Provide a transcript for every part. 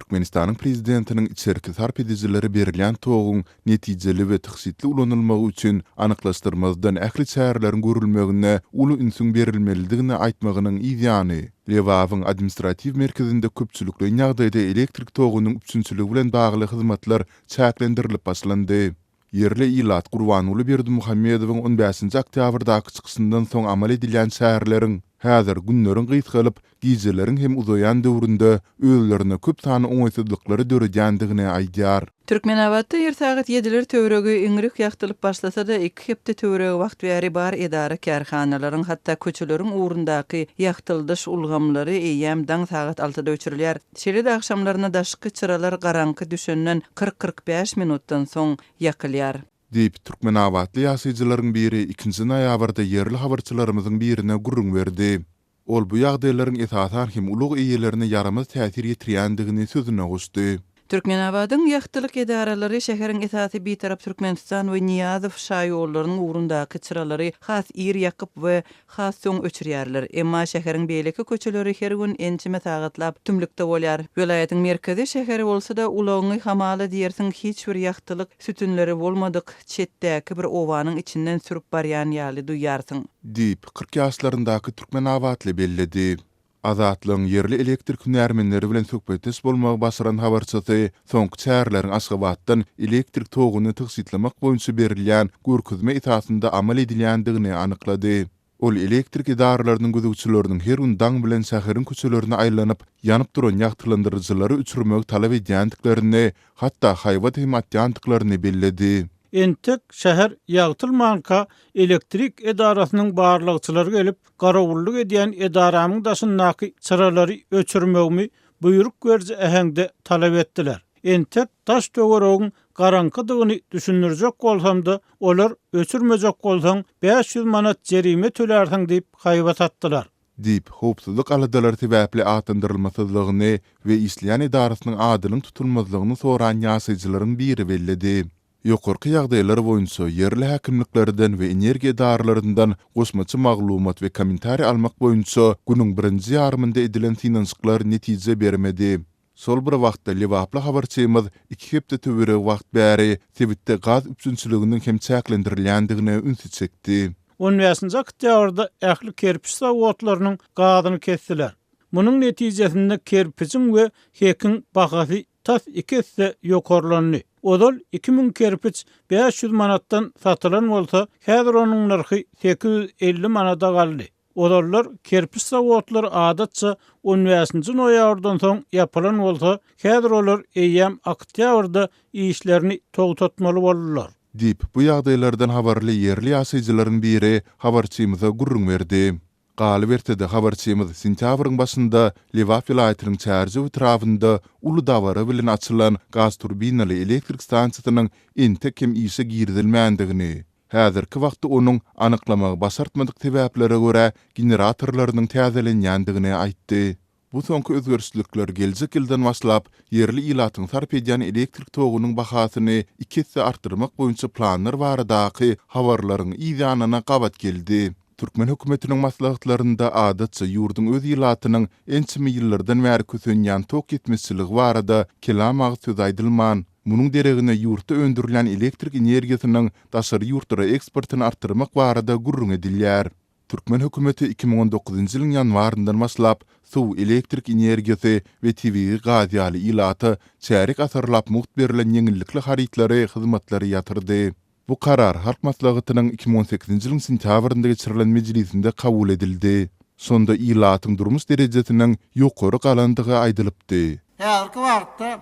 Türkmenistanyň prezidentiniň içerki sarp edijilere berilýän toguň netijeli we tygşytly ulanylmagy üçin anyklaşdyrmazdan ähli çäreleriň görülmegine uly ünsüň berilmelidigini aýtmagynyň yzýany, Lebabyň administratiw merkezinde köpçülikleýin ýagdaýda elektrik togunyň üpjünçiligi bilen bagly hyzmatlar çäklendirilip başlandy. Ýerli ilat Gurbanguly Berdimuhamedowyň on bäşinji oktýabrdaky çykyşyndan soň amal edilýän çäreleriň häzir günleriň gysgalyp, gijeleriň hem uzaýan döwründe özlerine köp sanly oňaýsyzlyklary döredýändigini aýdýar. Türkmenabatda ir sagat ýediler töweregi iňrik ýagtylyp başlasa-da, iki hepde töweregi wagt bäri bar edara-kärhanalaryň, hatda köçeleriň ugrundaky ýagtyldyş ulgamlary eýýäm daň sagat altyda öçürilýär. Şeýle-de agşamlaryna daşky çyralar garaňky düşenden 40-45 minutdan soň ýakylýar. Diýip, türkmenabatly ýaşaýjylaryň biri ikinji noýabrda ýerli habarçylarymyzyň birine gürrüň berdi. Ol bu ýagdaýlaryň esasan hem ulag eýelerine ýaramaz täsir ýetirýändigini sözüne goşdy. Türkmenabadyň ýagtylyk edaralary şäheriň esasy Bitarap Türkmenistan we Nyýazow şaýollarynyň ugrundaky çyralary has ir ýakyp we has soň öçürýärler. Emma şäheriň beýleki köçeleri her gün ençeme sagatlap tümlükde bolýar. Welaýatyň merkezi şäheri bolsa-da, ulagyňy hamala diýersiň hiç bir ýagtylyk sütünleri bolmadyk çetdäki bir obanyň içinden sürüp barýan ýaly duýýarsyň. Diýip, 40 ýaşlaryndaky türkmenabatly belledi. Azatlygyň ýerli elektrik hünärmenleri bilen söhbetdeş bolmagy başaran habarçysy soňky çäreleriň Aşgabatdan elektrik toguny tygşytlamak boýunça berilýän görkezme esasynda amal edilýändigini anyklady. Ol elektrik edaralarynyň gözegçileriniň her gün daň bilen şäheriň köçelerine aýlanyp, ýanyp duran ýagtylandyryjylary öçürmegi talap edýändiklerini, hatda haýbat hem atýandyklaryny belledi. Entek şäher ýagtylmanka elektrik edarasynyň barlagçylary gelip, garawullyk edýän edaramyň daşyndaky çyralary öçürmegimi buýruk beriji äheňde talap etdiler. Entek daş-töweregiň garaňkydygyny düşündirjek bolsam-da, olar öçürmejek bolsaň, 500 manat jerime tölärsiň diýip haýbat atdylar. Diýip, howpsuzlyk aladalary sebäpli atlandyrylmasyzlygyny we işleýän edarasynyň adynyň tutulmazlygyny soran ýaşaýjylaryň biri belledi. Ýokarky ýagdaýlar boýunça ýerli häkimliklerden we energiýa edaralaryndan goşmaça maglumat we kommentariý almak boýunça günüň birinji ýarymynda edilen synanyşyklar netije bermedi. Şol bir wagtda, lebaply habarçymyz iki hepde töweregi wagt bäri sebitde gaz üpjünçiliginiň hem çäklendirilýändigine ünsi çekdi. On bäşinji oktýabrda ähli kerpiç zawodlarynyň gazyny kesdiler. Munuň netijesinde kerpijiň we hekiň bahasy tas iki esse ýokarlandy. Ozal 2000 kerpiç 500 manatdan satylan bolsa, häzir onuň nyrhy 850 manada galdy. Ozallar kerpiç zawodlary adatça on bäşinji noýabrdan soň ýapylan bolsa, häzir olar eýýäm oktýabrda işlerini togtatmaly boldular. Diýip, bu ýagdaýlardan habarly ýerli ýaşaýjylaryň biri habarçymyza gürrüň berdi. Galyberse-de, habarçymyz sentýabryň başynda Lebap welaýatynyň Çärjew etrabynda uly dabara bilen açylan gazturbinaly elektrik stansiýasynyň entek hem işe girizilmändigini, häzirki wagtda onuň anyklamagy başartmadyk sebäplere görä generatorlarynyň täzelenýändigini aýtdy. Bu soňky özgerişlikler geljek ýyldan başlap, ýerli ilatyň sarp edýän elektrik togunyň bahasyny iki esse artdyrmak boýunça planlar baradaky habarlaryň yz ýanyna gabat geldi. Türkmen hökümetiniň maslahatlarynda adatça ýurduň öz ilatynyň ençeme ýyllardan bäri kösenýän tok ýetmezçiligi barada kelam agyz söz aýdylman, munuň deregine ýurtda öndürilýän elektrik energiýasynyň daşary ýurtlara eksportyny artdyrmak barada gürrüň edilýär. Türkmen hökümeti 2019-njy ýylyň ýanwaryndan başlap, suw, elektrik energiýasy we tebigy gaz ýaly ilata çärýek asyrlap mugt berlen ýeňillikli harytlary, hyzmatlary ýatyrdy. Bu karar Halk Maslahatynyň 2018-nji ýylyň sentýabrynda geçirilen mejlisinde kabul edildi. Şonda ilatyň durmuş derejesiniň ýokary galandygy aýdylypdy. Häzirki wagtda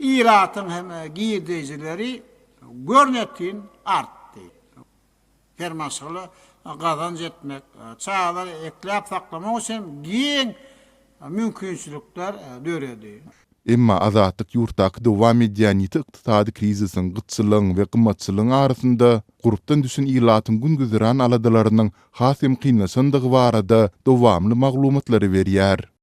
ilatyň hem girdejileri görnetin artdy. Her maşgala gazanç etmek, çagalary ekläp-saklamak üçin giň mümkinçilikler döredi. Emma Azatlyk ýurtdaky dowam edýän ýiti ykdysady krizisiň, gytçylygyň we gymmatçylygyň arasynda gurpdan düşen ilatyň gün-güzeran aladalarynyň has hem kynlaşandygy barada dowamly maglumatlary berýär.